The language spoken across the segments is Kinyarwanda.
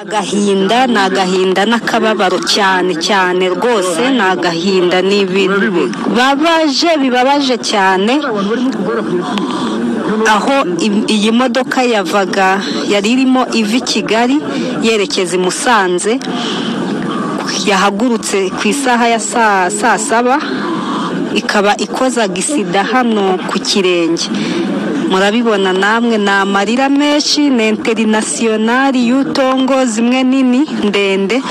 Agahinda ni agahinda n'akababaro cyane cyane rwose, ni agahinda, ni ibintu bibabaje, bibabaje cyane. Aho iyi modoka yavaga yari irimo iva i Kigali yerekeza i Musanze, yahagurutse ku isaha ya saa saba, ikaba ikoza gisida hano ku kirenge. Murabibona namwe, ni amarira menshi. Ni International Yutong, zimwe nini ndende.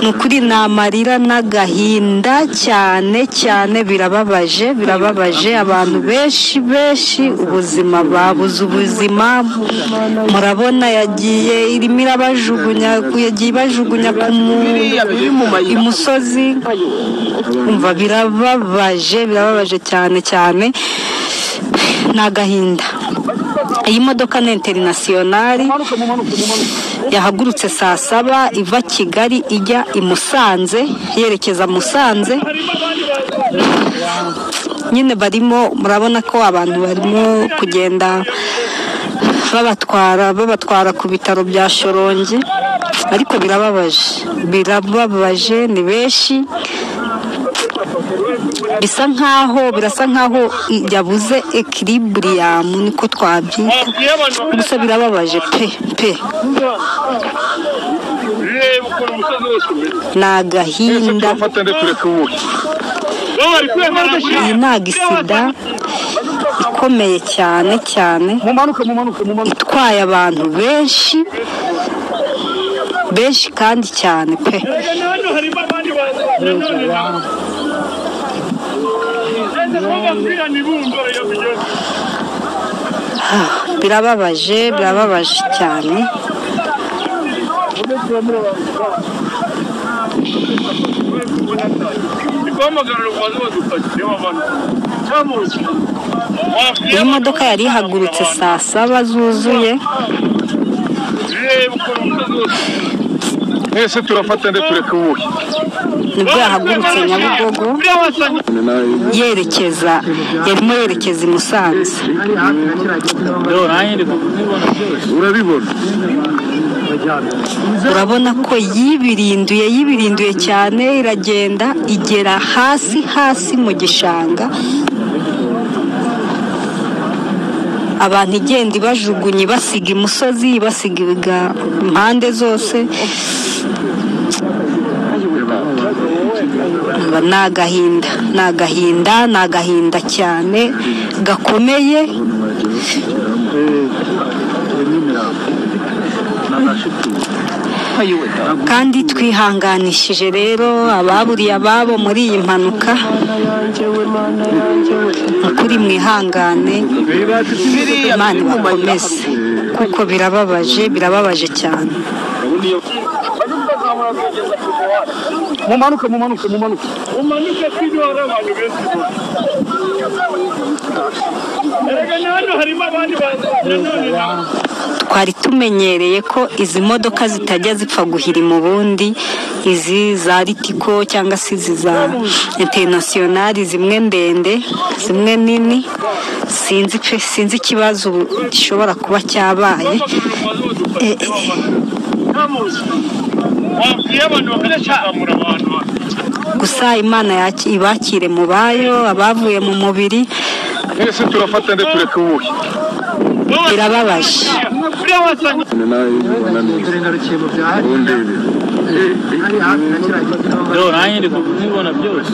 Ni ukuri ni amarira n'agahinda cyane cyane, birababaje, birababaje. Abantu benshi benshi ubuzima babuze ubuzima. Murabona yagiye irimo irabajugunya, yagiye ibajugunya ku imusozi. Umva, birababaje, birababaje cyane cyane, ni agahinda. Iyi modoka ni International, yahagurutse saa saba iva Kigali ijya i Musanze, yerekeza Musanze. Nyine barimo, murabona ko abantu barimo kugenda babatwara ku bitaro bya Shyorongi, ariko birababaje, birababaje, ni benshi. Bisa nkaho, birasa nkaho yabuze equilibrium, niko twabyita. Gusa birababaje pe pe, ni agahinda. Iyi ni agisida ikomeye cyane cyane, itwaye abantu benshi benshi kandi cyane pe. Birababaje, birababaje cyane. Iyi modoka yari ihagurutse saa saba zuzuye. Mwese turafata nde tureka uwuhe? Nibwo yahagurutse Nyabugogo yerekeza, yarimo yerekeza i Musanze. Urabibona. Urabona ko yibirinduye, yibirinduye cyane, iragenda igera hasi hasi mu gishanga. Abantu igenda ibajugunye, ibasiga imusozi, ibasiga impande zose. Ni agahinda, ni agahinda, ni agahinda cyane gakomeye. Kandi twihanganishije rero ababuriye ababo muri iyi mpanuka, ukuri mwihangane, Imana ibakomeze, kuko birababaje, birababaje cyane. Mumanuke, mumanuke, mumanuke. Umanuke kino hari abantu benshi. Erega hano harimo abandi bantu. Twari tumenyereye ko izi modoka zitajya zipfa guhirima ubundi, izi za Ritco cyangwa se izi za International, zimwe ndende zimwe nini. Sinzi pe, sinzi ikibazo gishobora kuba cyabaye. Gusa Imana ibakire mu bayo, abavuye mu mubiri. Mwese turafata nde tureka uwuhe? Birababaje.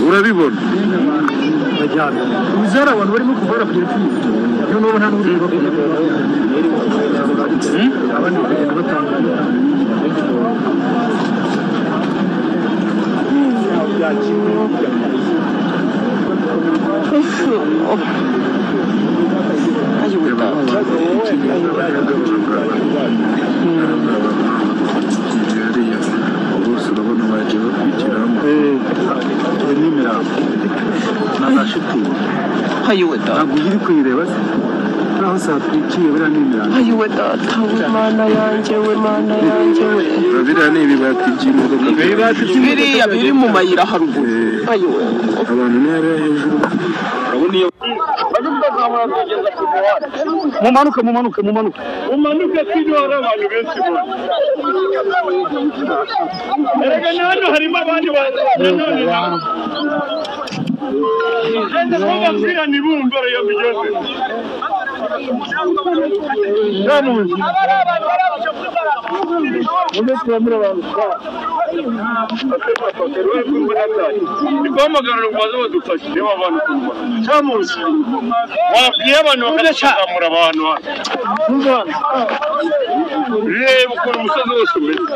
Urabibona. Bose urabona bagiye bakurikiramo n'imirambo na za shitingi. Ntabwo uri kuyireba se? Naho satwikiye buriya ni imirambo. Ayiwe data we, Mana yanjye we, Mana yanjye we. Biriya ni ibibati by'imodoka. Biriya biri mu mayira haruguru. Ayiwe. Abantu ni hariya hejuru. Mumanuke, mumanuke, mumanuke. Umanuke sino hari abantu benshi bose. Erega na hano harimo abandi bantu nanone nabo. Genda kubabwira ntibumve iyo bigeze. Ni guhamagara ngo baze badufashe niba abantu kurwana. Wabwiye abantu bakazamura abantu hano. Reba ukuntu umusozi wose umeze.